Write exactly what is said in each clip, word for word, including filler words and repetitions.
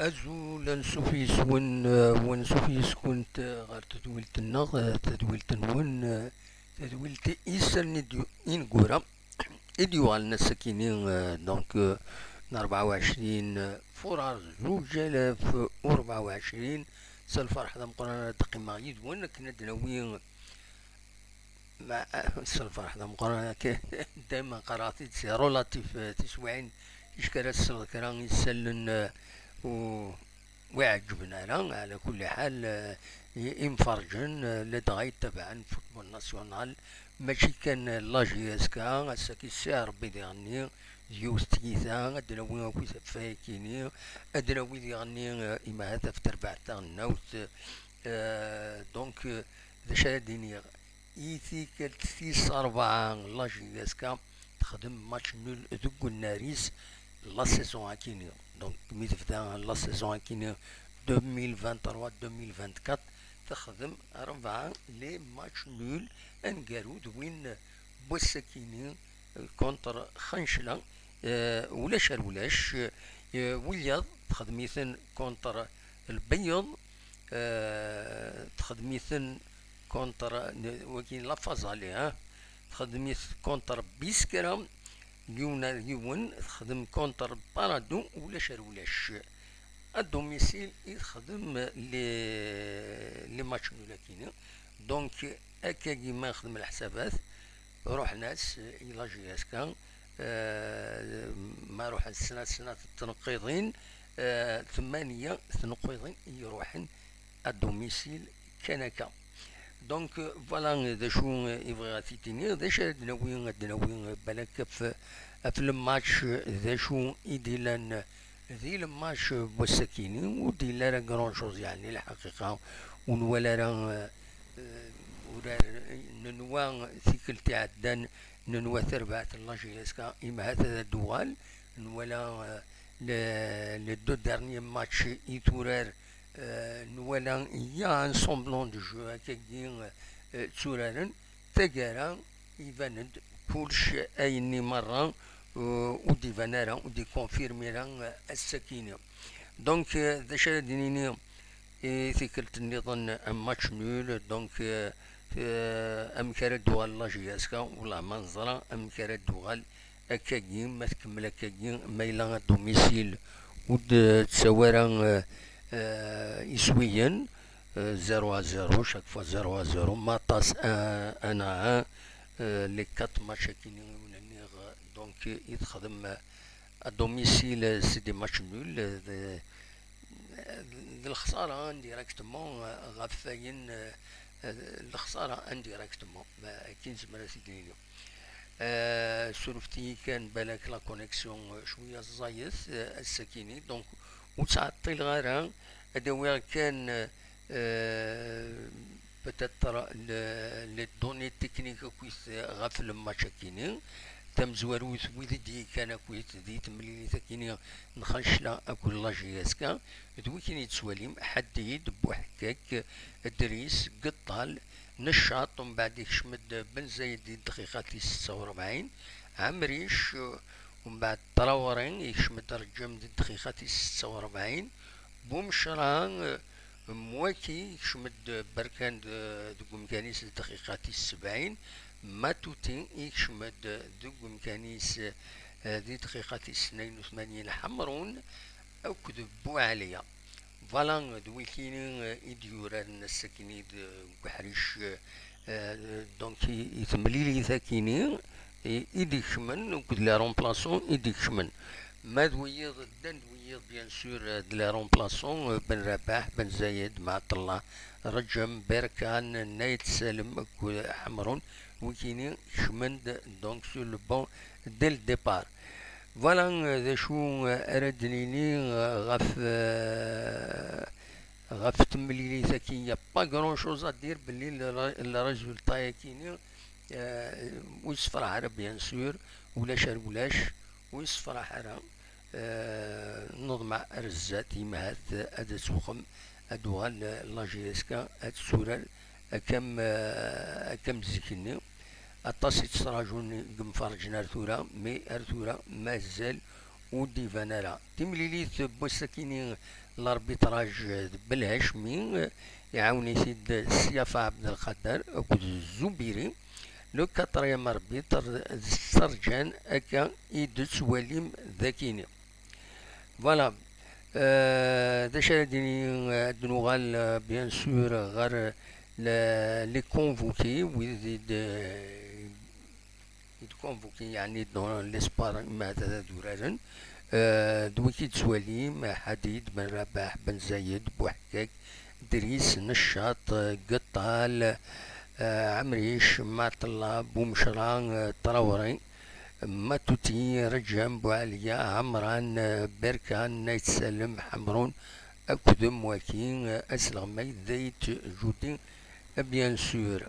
Azul, ansuf yes-wen, eh, u ansuf yes-kent, eh, ɣer tedwilt-nneɣ, eh, tadwilt-nwen, eh, tadwilt Isern i d-, ineggura, i d-yuɣalen ass-akini, eh, donc, eh, n rebɛa u ɛecrin, eh, furar zuǧ alaf u rebɛa u ɛecrin. S lferḥ d ameqqran ara d-qqimeɣ yid-wen akken ad d-nawi Ma, s lferḥ d ameqqran, akka, dayma qqareɣ-t-id, c'est relatif, eh, tiswiɛin, ticki ara tesleḍ kra isallen, eh, u, ur iɛeǧǧben ara, ɛla kulli ḥal, eh, i, imferrǧen, eh, ladɣa yettabaɛen football national, mačči kan, eh, la J S K, ass-agi si Rebbi diɣenni, d yiwet n tyita, ad d-nawi akk isafay-akini, ad d-nawi diɣenni, eh, imahat ɣef terbaɛt taɣelnawt, eh, donc, eh, d acu ara d-iniɣ? I tikkelt tis rebɛa, la J S K texdem match nul deg unnar-is la saison akini. Donc, mi tebda la saison akini deux mille vingt-trois deux mille vingt-quatre, texdem rebɛa les matchs nuls, aneggaru d win n wass-akini, euh, contre Xancla, euh, ulac ar ulac, euh, wiyaḍ texdem-iten contre Lbeyyeḍ, euh, texdem-iten contre, wagi la phase aller, hein. Texdem-it contre Biskra, yiwen ar yiwen, texdem contre Paradou, ulac ar ulac. À domicile i texdem les, les matchs nuls akini. Donc, akkagi ma nexdem leḥsabat, ruḥen-as i la J S K, eh, ma ruḥen snat, snat tneqqiḍin, eh, tmanya tneqqiḍin i iruḥen à domicile kan akka. Donc, euh, voilà, euh, d acu, euh, i bɣiɣ ad t-id-iniɣ, d acu ara d-nawi, ad d-nawi, euh, balak ɣef, ɣef le match, euh, d acu i d-illan, euh, di le match, euh, n wass-akini, ur d-yelli ara grand chose, yeɛni, lḥaqiqa, ur nwala ara, euh, euh, urar, euh, nenwa tikkelt iɛeddan, nenwa tarbaɛt n la J S K, imahat ad d-tuɣal, nwala, euh, les, les deux derniers matchs i turar, euh, nwala, il y a un semblant de jeu, akkagi, euh, tturaren, taggara, iban-d kullec ayenni merra, euh, ur d-iban ara, ur d-ikonfirmi ara, euh, ass-akini. Donc, euh, d acu ara d-nini i tikkelt nniḍen, un match nul, donc, euh, euh, amek ara d-tuɣal la J S K, wellah ma neẓra amek ara d-tuɣal akkagi, ma tkemmel akkagi, ma yella à domicile ur d-tettawi ara, euh, euh, iswiyen, euh, zéro à zéro, chaque fois zéro à zéro, ma aṭas un, un à un, euh, les quatre matchs akini i wen-nniɣ, donc, i texdem à domicile, c'est des matchs nuls, euh, d lexsara indirectement, euh, ɣef wayen, euh, euh, lexsara indirectement, ma akken nezmer ad t-id-nini. Euh, surfet-iyi kan, balak la connexion, euh, cwiya ẓẓayet, euh, ass-akini, donc ur ttɛeṭṭileɣ ara, ad awiɣ kan, euh, peut-être le, les données techniques akkit ɣef le match akini, tamezwarut, wid i d-yekkan akkit di temlilit akini n Xancla akked la J S K, d wi kan i d-tettwalim, Ḥaddid, Buḥekkak, Dris, Geṭṭal, Neccaṭ, umbeɛd ikcem-d Ben Zayed di ddqiqa tis setta u rebɛin, Ɛemric, umbeɛd Traoré ikcem-d Reǧǧem di ddqiqa tis setta u rebɛin, Bumecra, Mwaki ikcem-d Berkan d-, deg umkan-is di ddqiqa tis sebɛin, Matuti ikcem-d deg umkan-is, eh, di ddqiqa tis tnayen u tmanyin, Ḥemrun akked Buɛliya. Voilà, d wikini, eh, i d-yuraren ass-akini deg uḥric, eh, donc i, i temlilit akini, i, i d-ikecmen, akked les remplaçants i d-ikecmen. Ma d wiyiḍ, ddan d wiyiḍ, bien sûr, eh, d les remplaçants, eh, Ben Rabaḥ, Ben Zayed, Maɛṭellah, Reǧem, Berkan, Nayt Salem, akked Ḥemrun, wikini kecmen-d, donc, sur le banc dès le départ. Voilà, euh, d acu, euh, ara d-nini, euh, ɣef, euh, ɣef temlilit-agi. Il y a pas grand chose à dire, belli le, le résultat-agi-ni, euh, ur yessefraḥ ara, bien sûr, ulac ar ulac, ur yessefraḥ ara. Euh, neḍmeɛ ar zdat, imahat ad d-tewxem, ad d-tuɣal, euh, la J S K, ad tetturar akka am, euh, akka am zik-nni. Aṭas i tt-ttraǧun deg yimferrǧen ar tura, mais ar tura mazal ur d-iban ara. Timlilit n wass-akini L'arbitrage d Belhacmi, iɛawen-it-id Syafa Abdelkader akked Zubiri. Le quatrième arbitre d Serjan, akka i d-tettwalim dakini. Voilà. Euh, d acu ara d-ini, euh, ad d-nuɣal, euh, bien sûr, ɣer le- les convoqués, wid i d- i d-convoqués, yeɛni dans l'espoir, ma ad uraren. Euh, d wiki d-tettwalim, Ḥadid, Ben Rabaḥ, Ben Zayed, Buḥkak, Dris, Neccaṭ, Geṭṭal, euh, Amric, Maɛṭella, Bumecra, euh, Traoré, Matuti, Rǧam, Buɛaliya, Ɛemran, Berkan, Nayt Salem, Ḥemrun, akked Mwaki, Asleɣmay, Dayt, Judi, bien sûr.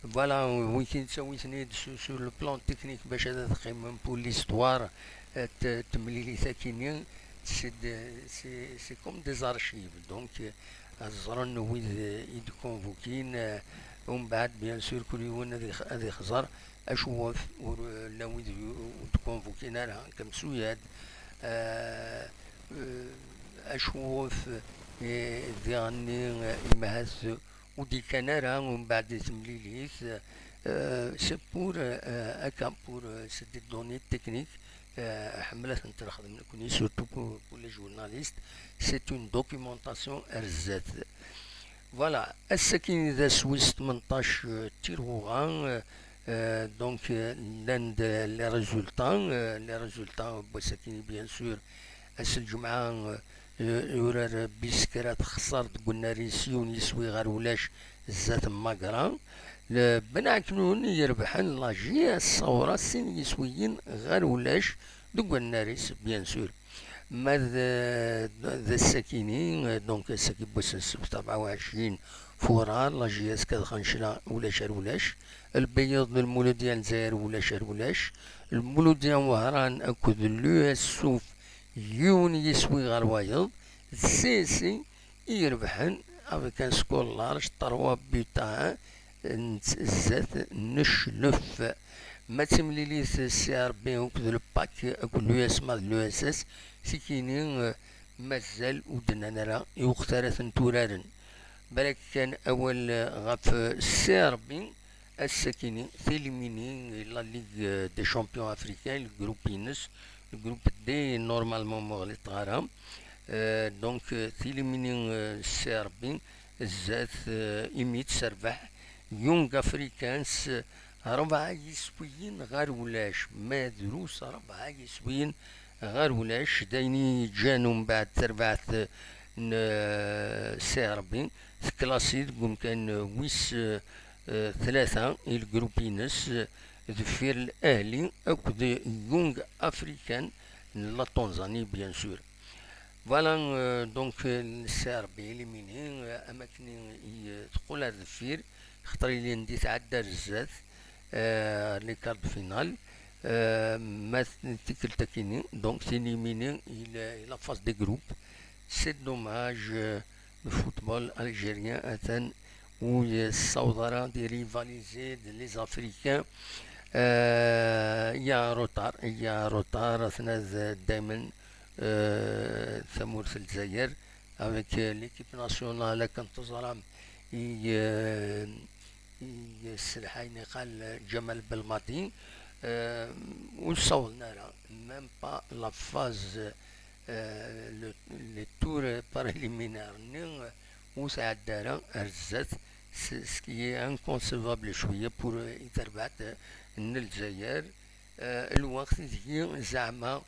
Voilà, wiki nettawit-ten-id sur, sur le plan technique bac ad qqimen pour l'histoire, euh, t- temlilit akini, c'est de- c'est c'est comme des archives, donc euh, ad ẓren wid euh, i d-convoquin, euh, umbeɛd bien sûr kul yiwen ad ix- ad ixẓer acuɣef ur llan wid ur d-convoquin ara, comme Souyad, euh, euh, acuɣef euh, diɣenni euh, imahat ur d-ikkan ara umbeɛd di temlilit. Euh, c'est pour euh, akka, pour euh, c'est des données techniques. Euh, ḥemmel ad tent-nexdem nekkni, surtout pour, pour les journalistes, c'est une documentation ar zdat. Voilà, ass-agi d ass wis tmenṭac, euh, Tirɣuɣa, euh, euh, donc euh, llan-d les résultats, euh, les résultats n wass-agi, bien sûr, ass n lǧemɛa, euh, euh, yurar Biskra, texṣer deg unnar-is yiwen yiswi ɣer ulac zdat n Magra. Le- Ben Ɛeknun yerbḥen la J S Saoura sin yiswiyen ɣer ulac deg unnar-is, bien sûr. Ma d d ass-akini, euh, donc ass-agi n wass n ssebt rebɛa u ɛecrin furar, la J S Kadxancla ulac ar ulac, Lbeyyeḍ d Lmuludya n Lezzayer ulac ar ulac, Lmuludya n Wehran akked l'U S Suf yiwen yiswi ɣer wayeḍ, d C S I i irebḥen avec un score large, trois buts à un, n- zdat n Cclef. Ma d timlilit C R B akked le Pac akked l'U S M A d l'U S S, tikini, euh, mazal ur d-nnan ara i weqt ara tent-uraren. Balak kan awal, euh, ɣef, euh, C R B, ass-akini, tilimini i la Ligue, euh, des Champions Africains, le groupe ines, le groupe D, normalement, ma ɣliṭeɣ ara. Euh, donc, euh, tilimini, euh, C R B, zdat, euh, imi d-terbeḥ Young Africans, euh, rebɛa yiswiyen ɣer ulac, ma drus rebɛa yiswiyen ɣer ulac, d ayen i yeǧǧan umbeɛd tarbaɛt, euh, n, euh, C R B, teklasi deg umkan, euh, wis, euh, euh, tlata i le groupe ines, euh, deffir l'Ahli akked Young African n la Tanzanie, bien sûr. Voilà, euh, donc, euh, C R B éliminé, euh, am akken i, i, euh, teqqel ar deffir, xaṭer ilindi tɛedda ar zdat, euh, les quarts de finale, euh, ma t- tikkelt akini, donc, tin yimini, il, il la phase des groupes. C'est dommage, euh, le football algérien atan ur yessaweḍ ara di rivaliser d les Africains. Euh, il y a un retard, il y a un retard, atna d- daymen, euh, tamurt n Lezzayer, avec, euh, l'équipe nationale, akken teẓram, i, euh, i yesselḥayen iqal Ǧamal Belmadi, euh, ur ssawḍen ara, même pas la phase, euh, le, les tours préliminaires-nni, euh, ur tɛedda ara ar zdat, ce ce qui est inconcevable cwiya pour, euh, i terbaɛt, euh, n Lezzayer. Euh, lweqt ideg zeɛma,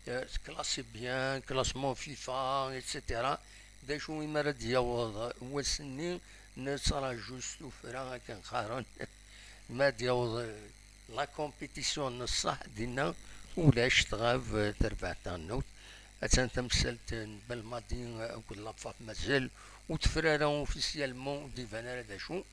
euh, classé bien, classement FIFA, et cetera. D acu imi ara d-yaweḍ wass-nni, nettraǧu s tuffra akken qqaren. Ma ad d-yaweḍ, euh, la compétition n ṣṣeḥ, dinna ulac, tɣab, euh, terbaɛt taɣelnawt. Attan tamsalt n Belmadi, euh, akked la FAF mazal ur tefra ara officiellement, ur d-iban ara d acu.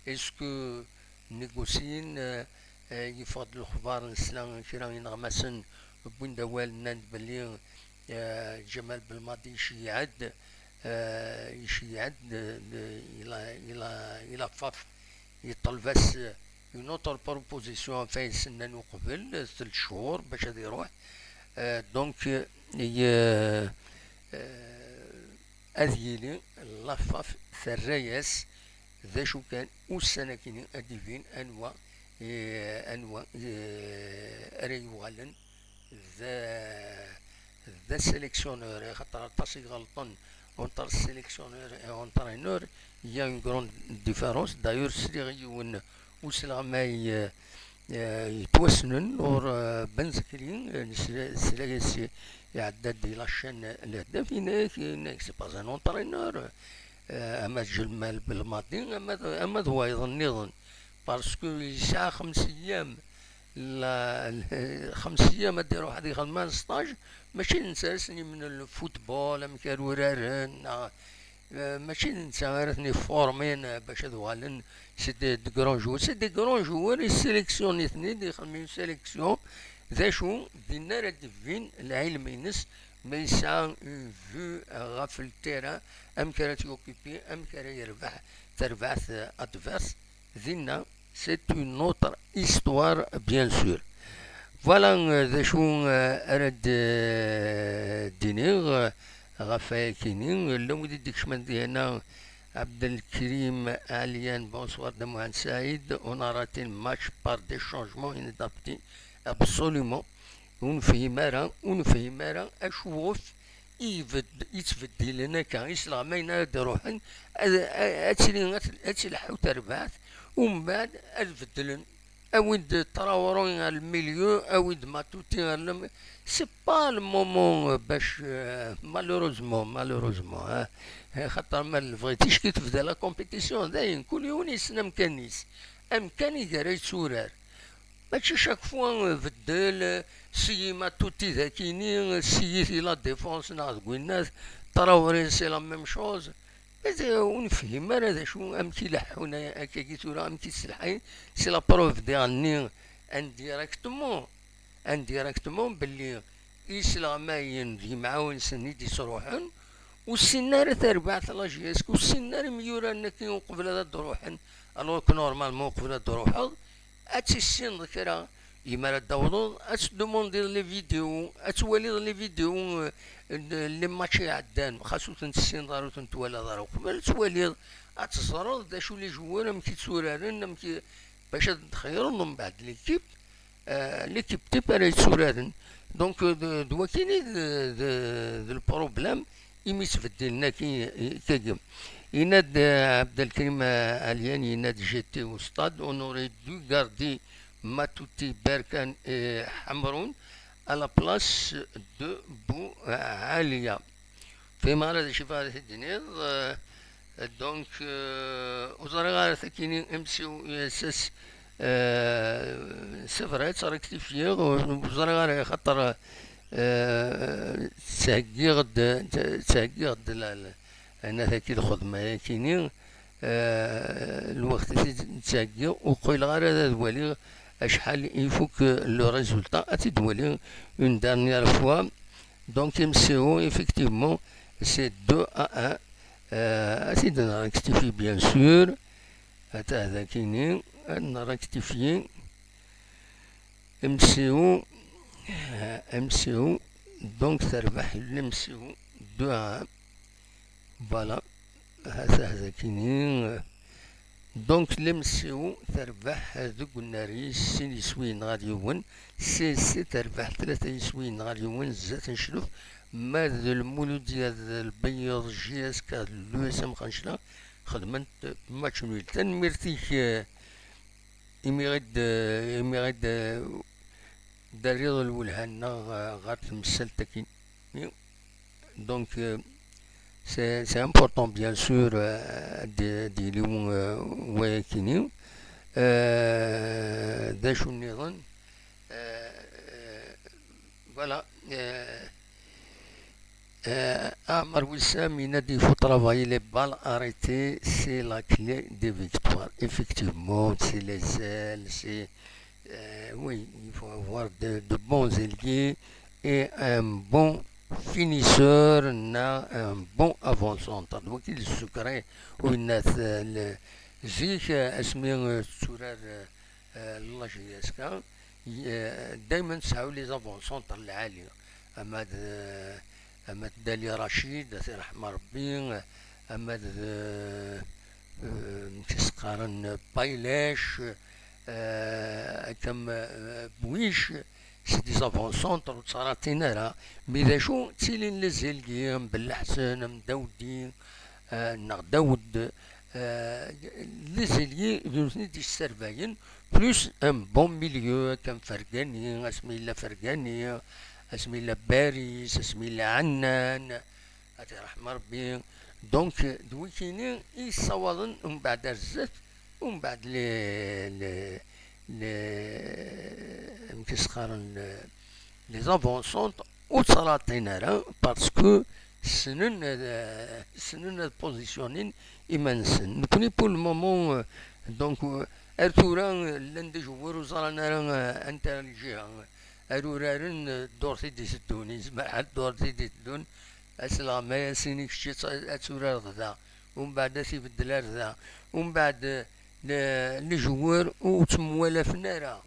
Est-ce que négocien, euh, euh, yeffeɣ-d lexbar, nesla kra ineɣmasen wwin-d awal, nnan-d belli, euh, Ǧamal Belmadi iceyyeɛ-d, euh, iceyyeɛ-d, euh, i la- i la- i la FAF, yeṭleb-as, euh, une autre proposition, ɣef ayen s-nnan uqbel, euh, telt cchur bac ad iruḥ. Euh, donc, euh, i, euh, euh, ad yili la FAF terra-yas d acu kan, ussan akkin ad d-ibin anwa, eh, anwa, eh, ara yuɣalen d, d asélectionneur, axaṭer aṭas i iɣelṭen entre sélectionneur et entraîneur, il y a une grande différence. D'ailleurs, sliɣ i yiwen usleɣmay, eh, eh, yettwassnen ɣur, eh, Ben Zekri, eh, nesla, nesla-as iɛedda-d di la chaîne Lehdaf, yenna-ak, yenna-ak, c'est pas un entraîneur, eh, ama d Jelmal Belmadi, ama d, ama d wayeḍ nniḍen, parce que yesɛa xems eyyam, la, xems eyyam ad iruḥ ad ixdem un stage, mačči d netta ara sen-yemnen le football, amek ara uraren, neɣ, eh, mačči d netta ara ten-iformin, eh, bac ad uɣalen c'est des, de grands joueurs. C'est des grands joueurs, yesseleksyun-iten-id, ixdem une sélection. D acu, dinna ara d-ibbin lɛilm-ines, ma yesɛa une vue ɣef le terrain, amek ara t-yoccupi, amek ara yerbeḥ tarbaɛt, euh, adverse. Dinna, c'est une autre histoire, bien sûr. Voilà, euh, d acu, euh, ara d-, euh, d-iniɣ, euh, ɣef wayakini. Llan wid i d-ikecmen dihna, Abdelkrim Alian, bonsoir, de Mohamed Saïd, on a raté le match par des changements inadaptés, absolument. Ur nefhim ara, ur nefhim ara acuɣef i ibedd-, yettbeddilen akka, isleɣmayen ara d-iruḥen, ad, ad, ad tili, ad, ad tleḥḥu terbaɛt, umbeɛd ad beddlen. Awi-d Traoré ar le milieu, awi-d Matuti ar le mi-, c'est pas le moment, euh, bac, euh, malheureusement, malheureusement, hein. Xaṭer ma lebɣi ticki tebda la compétition, dayen, kul yiwen yessen amkan-is. Amkan i gara yetturar. Mačči chaque fois, euh, beddel, euh, sigi Matuti d akini, euh, sigi di la défense neɣ deg winnat, Traoré c'est la même chose. Mais, euh, ur nefhim ara d acu, amek i leḥḥun a-, akkagi tura, amek i ttselḥayen. C'est la preuve diɣenni indirectement, indirectement belli isleɣmayen d yimɛawen-nsen i d-isruḥen, ur ssinen ara tarbaɛt la J S K, ur ssinen ara imyuraren akken uqbel ad d-ruḥen, alors que normalement uqbel ad d-ruḥeḍ, ad tissineḍ kra. Yemma ara d-tawḍeḍ, ad tdumundiḍ les vidéos, ad twaliḍ les vidéos, euh, n les matchs iɛeddan, xas ur tent-tessineḍ ara, ur tent-twalaḍ ara uqbel, ad twaliḍ, ad teẓreḍ d acu les joueurs, amek i tturaren, amek i, bac ad d-txeyreḍ umbeɛd l'équipe, euh, l'équipe type ara yetturaren. Donc, euh, d, d wakini d, d, d le problème, imi ttbeddilen akki, akkagi. Yenna-d, euh, Abdelkrim, euh, Alian, yenna-d: j'étais au stade, on aurait dû garder Matuti, Berkane et Hamroun à la place de Boualia. Fhimeɣ ara d acu ara t-id-tiniḍ, euh, donc, euh, ur ẓriɣ ara takini M C O U S S, euh, c'est vrai, ttrectifiyeɣ, ur, ur ẓriɣ ara, axaṭer, euh, ttheggiɣ-d, ttheggiɣ-d la, la, anat-agi lxedma-yakini, euh, lweqt i t-id-ttheggiɣ, ur qqileɣ ara ad waliɣ acḥal ifuk le résultat, ad t-id-waliɣ une dernière fois. Donc, M C O, effectivement, c'est deux à un. Euh, ad t-id-nrectifie, bien sûr. Attends, ad n-rectifier. M C O, euh, M C O, donc, terbeḥ le M C O deux à un. Voilà. Hata, hata kini. Donc, le M C O terbeḥ deg unnar-is sin yiswiyen ɣer yiwen, C S C terbeḥ tlata yiswiyen ɣer yiwen, zdat n Ccluf, ma d Lmuludya d Lbeyyeḍ, J S K d l'U S M Xencla, xedment match nul. Tanemmirt-ik, eh, imi ɣ-id-, imi ɣ-id-, terriḍ lwelha-nneɣ, eh, ɣer temsalt-agi. Donc, euh, c'est, c'est important, bien sûr, euh, ad d-, ad d-yili, euh, wayakini. Euh, d acu nniḍen? Euh, euh, voilà. Euh, euh, Aɛmar Wissam yenna-d: il faut travailler les balles arrêtées, c'est la clé des victoires. Effectivement, c'est les ailes, c'est, euh, oui, il faut avoir de, de bons ailiers et un bon finisseur, neɣ un bon avant-centre. Donc, il se crée une, euh, le, zik, euh, asmi, euh, tetturar, euh, euh, la J S K, euh, daymen tesɛu les avant-centres lɛali. Ama d, euh, ama d Dali Racid, ad t-iṛḥem Ṛebbi, ama d, eh, eh, amek i s-qqaren, Paylac, eh, akka am, eh, Bwic, c'est des avant-centres ur ttaraṭin ara. Mi d acu, ttilin les ailiers, am Bellaḥsen, am Dawdi, eh, neɣ Dawed, eh, les ailiers, d nutni i d-yesserbayen, plus un bon milieu, akka am Fergani, asmi yella Fergani, asmi yella Baris, asmi yella Ɛennan, ad t-iṛḥem Ṛebbi. Donc, d wikini i yessawaḍen umbeɛd ar zdat, umbeɛd les, les, les, amek i s-qqaren, les, les avant-centres, ur ttaraṭin ara, parce que ssnen ad, ssnen ad positionnin iman-nsen. Nekni, pour le moment, euh, donc, euh, ar tura, euh, llan d ijewwir ur ẓran ara, euh, anta lǧiha, euh, ar uraren, euh, ddurt i d-iteddun, yezmer ḥedd ddurt i d-iteddun, ad s-lɣem ay asin i kečč ad, ad turareḍ da, umbeɛd ad t-ibeddel ar da, umbeɛd, euh, le-, lejwar ur ttemwalafen ara.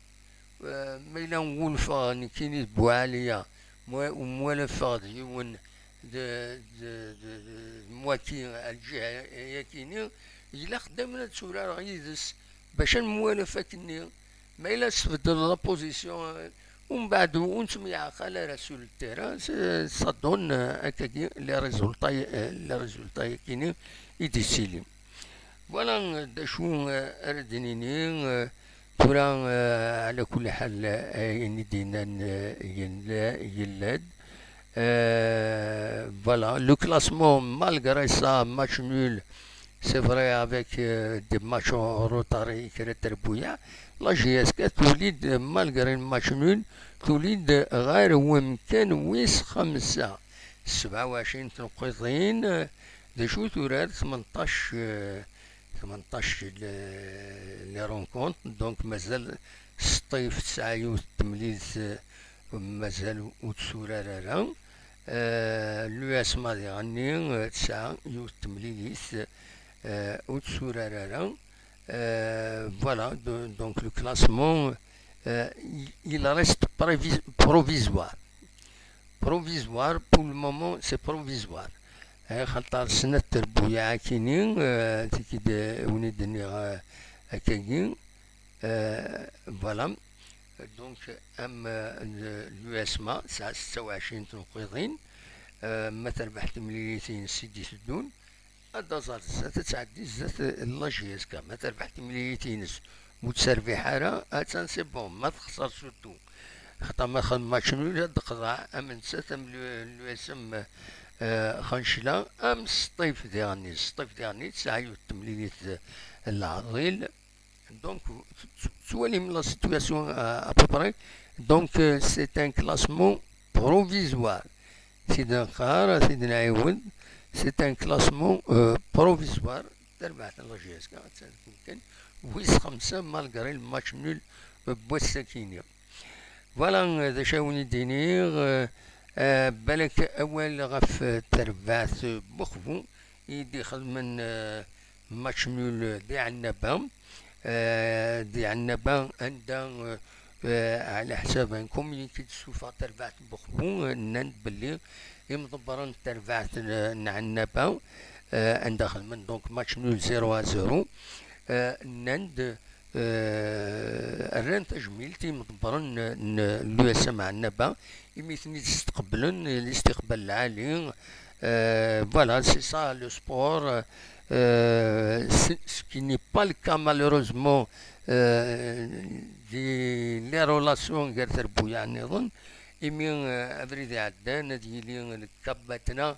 Eh, ma yella nwulfeɣ nekkini d Buɛaliya, mwa-, mwalafeɣ d yiwen d, d, d, d, d mwaki, lǧiha-yakini, ilaq daymen ad tturareɣ yid-s bac ad nwalaf akkenni. Ma yella tesbeddel la position, eh, umbeɛd ur nettemyeɛqal ara sur le terrain, c'est, ça donne, eh, akkagi les résultats, eh, les résultats-yakini i d-ittilin. Voilà, d acu, eh, ara d-nini, eh, tura, eh, ɛla kulli ḥal, eh, ayen i d-yennan, eh, yella, yella-d. Eh, voilà, le classement, malgré ça, match nul, c'est vrai, avec, eh, des matchs en retard i kra n trebbuyaɛ, la J S K tuli-d, malgré le match nul, tuli-d ɣer wemkan wis xemsa. Sebɛa u ɛecrin tneqqiḍin, eh, d acu turar tmenṭac, eh, tmenṭac le-, les rencontres, donc mazal Sṭif tesɛa yiwet n temlilit, eh, mazal ur tsurar ara. Eh, l'U S M A diɣenni, eh, tesɛa yiwet n temlilit, eh, ur tsurar ara. Eh, voilà, do-, donc le classement, eh, il, il reste prévis-, provisoire. Provisoire, pour le moment, c'est provisoire. Eh, xaṭer snat trebbuyaɛ akini, eh, tiki d-, wen i d-nniɣ, eh, akkagi. Eh, voilà. Donc, am, eh, l'U S M A, tesɛa setta u ɛecrin tneqqiḍin, eh, ma terbeḥ timlilit-ines i d-iteddun, ad d-aẓ ar zdat, ad tɛeddi zdat n la J S K. Ma terbeḥ timlilit-ines, ur terbiḥ ara, attan c'est bon, ma texṣer surtout. Xaṭer ma txedem match nul, ad d-teqḍeɛ am nettat, am l'U-, l'U S M, eh, Xancla, am Sṭif diɣenni. Sṭif diɣenni, tesɛa yiwet n temlilit, eh, n leɛḍil. Donc, t-, t-, tettwalim la situation, euh, à peu près. Donc, euh, c'est un classement provisoire. Ad t-id-nqar, ad t-id-nɛiwed, c'est un classement, euh, provisoire. Tarbaɛt n la J S K, attan deg umkan wis xemsa, malgré le match nul, euh, n wass-akini. Voilà, euh, d acu i wen-id-iniɣ, euh, euh, balak awal ɣef, euh, terbaɛt, euh, n Buxbu, i d-ixedmen, euh, match nul di Ɛennaba. Eh, di Ɛennaba, anda, eh, eh, ɛla ḥsab un communiqué d-tessufeɣ terbaɛt n Buxbu, eh, nnan-d belli imḍebbren n terbaɛt n, n Ɛennaba, eh, anda xedmen donc match nul zéro à zéro, eh, nnan-d, eh, rran tajmilt i imḍebbren n, n l'U S M Ɛennaba, imi ten-id-steqblen, listiqbal lɛali. Euh, voilà, c'est ça le sport. Euh, ce, ce qui n'est pas le cas malheureusement, euh, di les relations gar trebbuyaɛ nniḍen. Imi, euh, abrid iɛeddan ad yili le Cap Batna,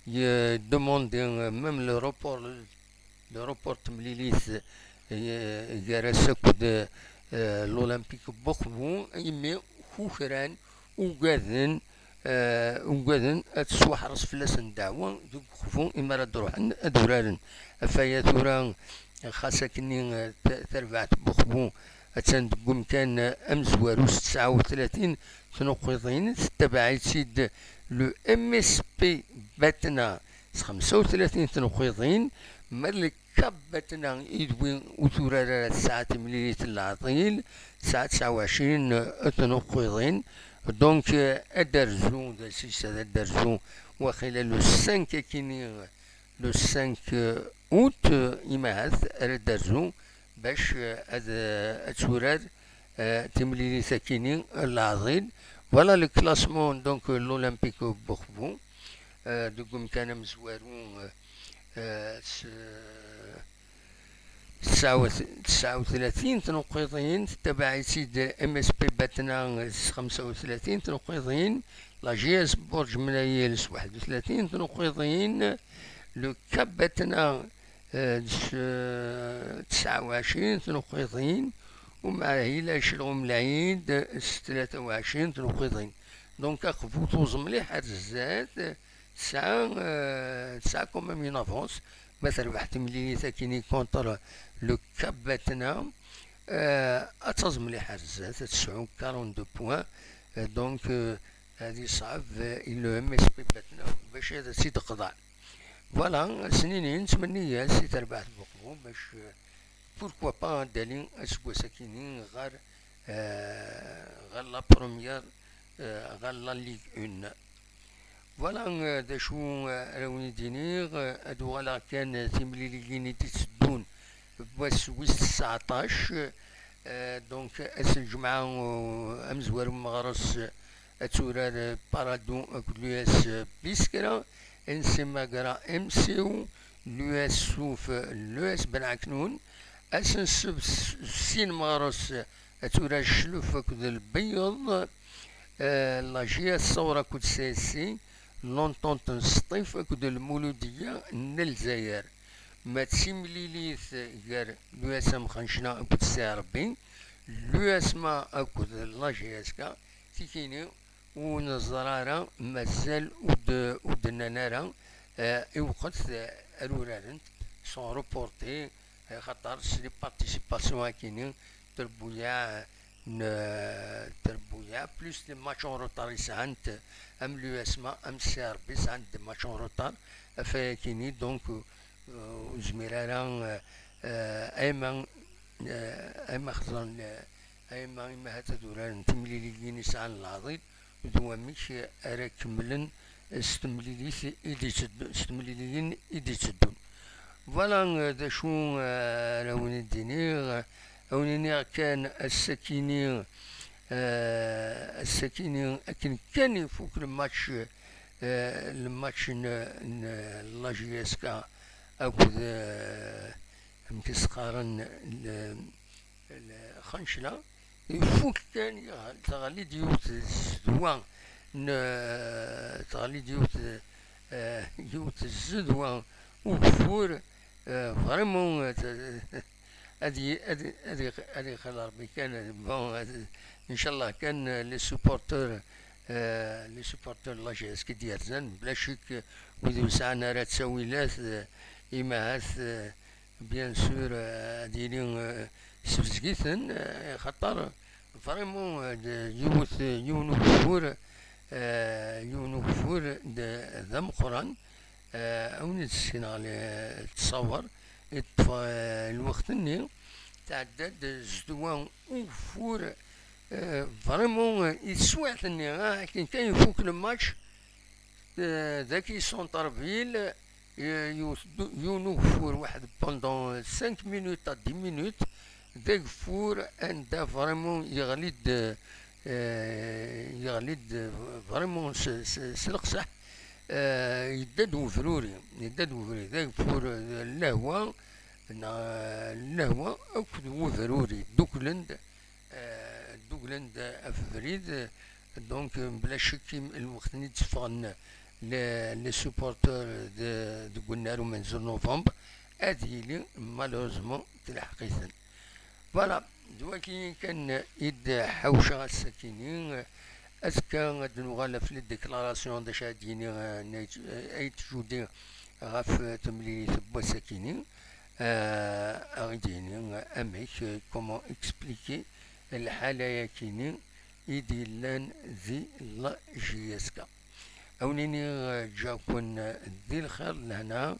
yedemandi, euh, même le report, le report n temlilit, eh, gar-as akked, eh, l'Olympique n Buxbu, imi kukran, ugaden, eh, ugaden ad tettwaḥres fell-asen ddeɛwa deg Buxbu imi ara d-ruḥen ad uraren. Ɣef waya tura, xas akkenni, eh, ta-, tarbaɛt n Buxbu attan deg umkan, eh, amezwaru s tesɛa u tlatin tnuqqiḍin, tettabaɛ-itt-id le M S P Batna s xemsa u tlatin tnuqqiḍin, ma d le Cap Batna i d win ur turar ara tesɛa timlilit n leɛḍil, tesɛa tesɛa u ɛecrin tnuqqiḍin. Donc, euh, ad d-rzu, d ass-is ad d-rzu, waqila le cinq akini, le cinq août, euh, imahat ara d-rzu bac, euh, ad, euh, ad turar, euh, timlilit akini n leɛḍil. Voilà le classement, donc, euh, l'Olympique Bourboon, euh, deg umkan amezwaru, euh, euh, s-, tesɛa u-, tesɛa u tlatin tnuqiḍin, tettabaɛ-itt-id M S P Batna s xemsa u tlatin tnuqiḍin, la J S Burǧ Mnayel s waḥed u tlatin tnuqiḍin, le Cap Batna, euh, s, euh, tesɛa u ɛecrin tnuqiḍin, umɛahil Aclɣum Lɛid s tlata u ɛecrin tnuqiḍin. Donc, aqbut uẓ mliḥ ar zdat, tesɛa, euh, tesɛa quand même une avance. Ma terbeḥ timlilit akini contre le Cap Batna, euh, ad taẓ mliḥ ar zdat, ad tesɛu quarante-deux points. Euh, donc, euh, ad yeṣɛeb, euh, i le M S P Batna bac ad tt-id-teqḍeɛ. Voilà, s-nini nettmenni-as i terbaɛt n Buqbu bac, euh, pourquoi pas ad d-tali aseggas akini ɣer, euh, ɣer la première, euh, ɣer la Ligue un. Voilà, euh, d acu, euh, ara wen-id-iniɣ, euh, ad uɣaleɣ kan, euh, timliliyin i d-itteddun n wass wis tseɛṭac, euh, donc ass n lǧemɛa, euh, amezwaru n Meɣres, euh, ad turar, euh, Paradou akked l'U S Biskra, N C Magra M C U, l'U S Suf, euh, l'U S Ben Aknoun, ass n ssebt s-, sin Meɣres, euh, ad turar Ccluf akked Lbeyyeḍ, euh, la J S Ṣawra akked C S C, l'Entente n Sṭif akked Lmuludiya n Lezzayer. Ma d timlilit gar l'U S M Xencla akked C R B, l'U S M A akked la J S K, tikini ur neẓri ara, mazal ur d-, ur d-nnan ara, euh, i lweqt, euh, ara urarent, sont reportées, euh, xaṭer s les participations akini, trebbuyaɛ, n, euh, trebbuyaɛ, plus les matchs en retard i sɛant, am l'U S M A, am C R B, sɛant des matchs en retard, ɣef wayakini, donc, euh, ur nezmir ara, euh, euh, ayma, euh, ayma xeẓren, euh, ayma imahat ad uraren timliliyin i sɛan leɛḍil, d wamek ara kemmlen s temlilit i d-iteddu-, s temliliyin i d-itteddun. Voilà, euh, d acu, euh, ara wen-id-iniɣ, euh, ad wen-iniɣ kan ass-akini, euh, ass-akini akken kan ifuk le match, euh, le match n, n la J S K akked, euh, amek i s-qqaren, le, le Xencla, ifuk kan, teɣli-d yiwet zzedwa n, teɣli-d yiwet, euh, yiwet zzedwa ugeffur, euh, vraiment, euh, ad y-, ad, ad y-, ad yexli Rebbi kan, bon, ad, ncallah kan, euh, les supporters, euh, les supporters n la J S K i d-yerzan, bla ccek, euh, wid ur sɛan ara ttawilat, euh, imahat, euh, bien sûr, euh, ad yili, euh, sebzeg-iten, euh, xaṭer vraiment, euh, d yiwet, yiwen ugeffur, euh, yiwen ugeffur d, d ameqqran, euh, a wen-id-ssekneɣ le-, ttṣawer, yeṭṭef, euh, lweqt-nni, tɛedda-d zzedwa ugeffur, euh, vraiment, euh, i teswiɛt-nni, ah, akken kan ifuk le match, euh, daki Centre-ville, euh, yiwet du-, yiwen ugeffur waḥed pendant cinq minutes à dix minutes, d ageffur anda vraiment yeɣli-d, euh, yeɣli-d vraiment s, s, s leqseḥ, euh, yedda-d webruri, yedda-d webruri, d ageffur, euh, n lehwa, neɣ, euh, lehwa akked webruri dduklen-d, euh, dduklen-d ɣef ubrid, donc, bla ccek, im-, lweqt-nni d-tteffɣen les, les supporters de, deg unnar umenzu n novembre, ad yili, malheureusement, telḥeq-iten. Voilà, d waki kan i d-ḥawceɣ ass-akini. Azekka ad nuɣal ɣef les déclarations, d acu ad d-yini, euh, Nayt, euh, Ayt Judi ɣef, euh, temlilit n wass-akini. Euh, ad aɣ-d-yini amek, euh, comment expliquer lḥala-yakini i d-yellan di la J S K. A wen-iniɣ, eh, ǧǧiɣ-ken, eh, di lxir d lehna.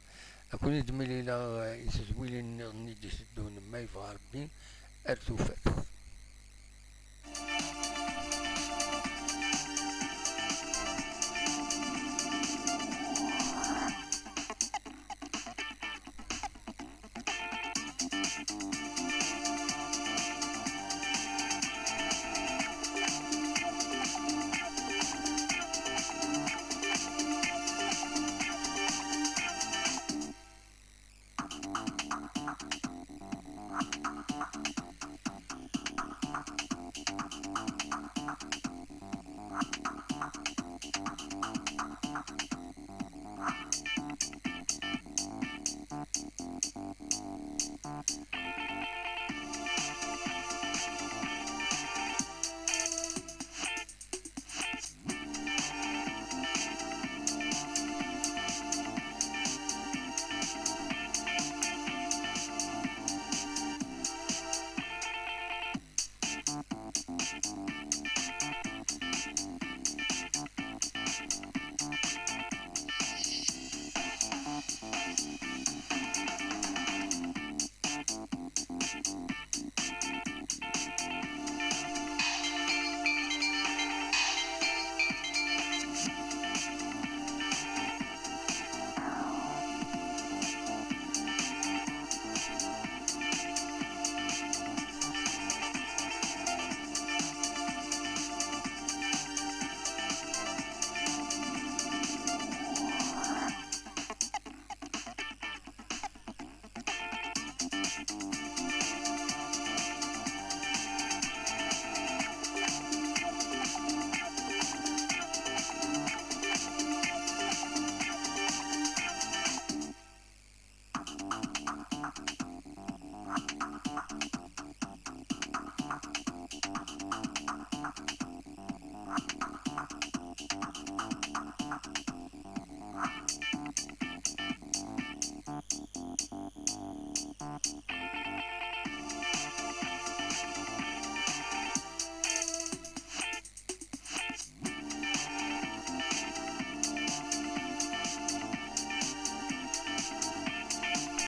A ken-id-mlileɣ, eh, i tedwilin nniḍen i d-iteddun, ma yebɣa Rebbi, ar tufat.